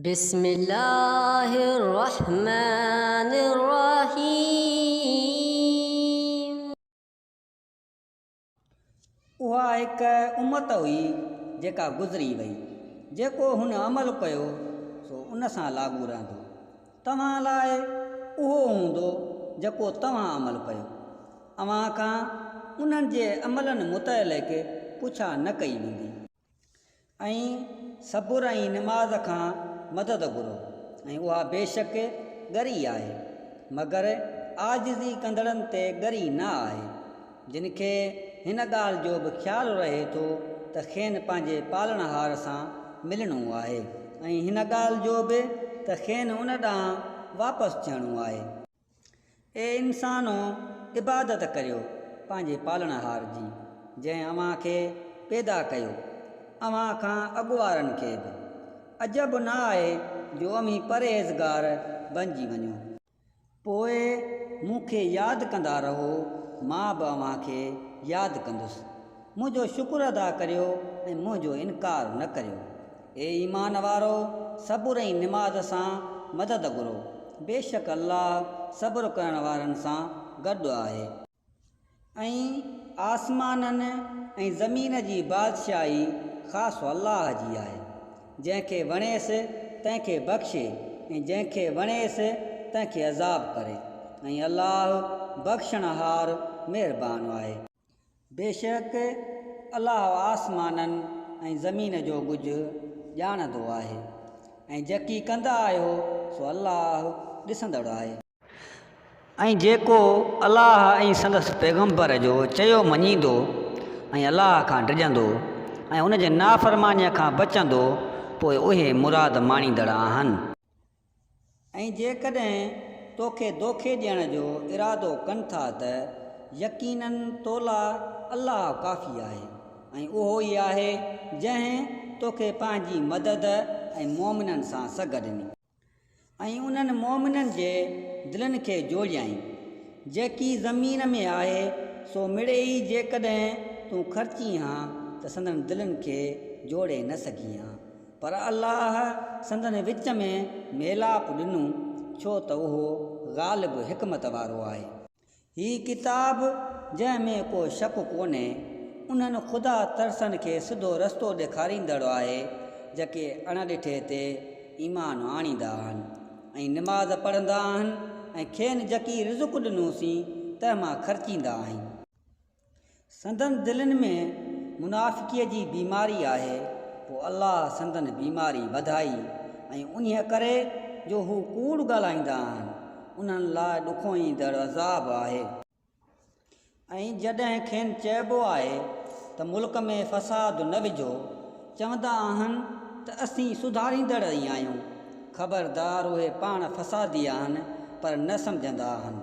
بسم الله الرحمٰن الرحيم. اها هڪ امت هئي جيڪا گذري وئي، جيڪو هن عمل ڪيو سو ان سان لاڳو رهندو، توهان لاء اهو هوندو جيڪو توهان عمل ڪيو، اوهان کان انهن جي عملن متعلق پڇا نه ڪئي ويندي. ۽ صبر ۽ نماز کان مدد گهرو ۽ اها بيشڪ ڳري آهي، مگر عاجزي ڪندڙن تي ڳري نه آهي، جن کي هن ڳالهه جو به خيال رهي ٿو ته کين پنهنجي پالڻهار سان ملڻو آهي ۽ هن ڳالهه جو به ته کين ان ڏانهن واپس ٿيڻو آهي. اي انسانو! عبادت ڪريو پنهنجي پالڻهار جي، جنهن اوهان کي پيدا ڪيو، اوهان کان اڳ وارن کي به. عجب نه آهي جو اوهين پرهيزگار بنجي وڃو. پوء مون کي ياد ڪندا رهو، مان به اوهان کي ياد ڪندس. منهنجو شڪر ادا ڪريو ۽ منهنجو انڪار نه ڪريو. اي ايمان وارؤ! صبر ۽ نماز سان مدد گهرو، بيشڪ الله صبر ڪرڻ وارن سان گڏ آهي. ۽ آسمانن ۽ زمين جي بادشاهي خاص الله جي آهي، جنهن کي وڻيس تنهن کي بخشي ۽ جنهن کي وڻيس تنهن کي عذاب ڪري، ۽ الله بخشڻهار مهربان آهي. بيشڪ الله آسمانن ۽ زمين جو ڳجهه ڄاڻندو آهي ۽ جيڪي ڪندا آهيو سو الله ڏسندڙ آهي. ۽ جيڪو الله ۽ سندس پيغمبر جو چيو مڃيندو ۽ الله کان ڊڄندو ۽ ان جي نافرمانيء کان بچندو پوء اهي مراد ماڻيندڙ آهن. ۽ جيڪڏهن توکي دوکي ڏيڻ جو ارادو ڪن ٿا ته يقيناً تولاء الله ڪافي آهي ۽ اهو ئي آهي جنهن توکي پنهنجي مدد ۽ مؤمنن سان سگهه ڏني. ۽ انهن مؤمنن جي دلن کي جوڙيائين. جيڪي زمين ۾ آهي سو مڙيئي جيڪڏهن تون خرچين ها ته سندن دلن کي جوڙي نه سگهين ها. پر الله سندن وچ ۾ ميلاپ ڏنو، ڇو ته اهو غالب حڪمت وارو آهي. هي ڪتاب، جنهن ۾ ڪو شڪ ڪونهي، انهن خدا ترسن کي سڌو رستو ڏيکاريندڙ آهي، جيڪي اڻ ڏٺي تي ايمان آڻيندا آهن ۽ نماز پڙهندا آهن ۽ کين جيڪي رزق ڏنوسين، تنهن مان خرچيندا آهن. سندن دلين ۾ منافقيء جي بيماري آهي، پوء الله سندن بيماري وڌائي ۽ انهيء ڪري جو هو ڪوڙ ڳالهائيندا آهن، انهن لاء ڏکوئيندڙ عذاب آهي. ۽ جڏهن کين چئبو آهي ته ملڪ ۾ فساد نه وجهو، چوندا آهن ته اسين سڌاريندڙ ئي آهيون، خبردار اهي پاڻ فسادي آهن پر نه سمجهندا آهن.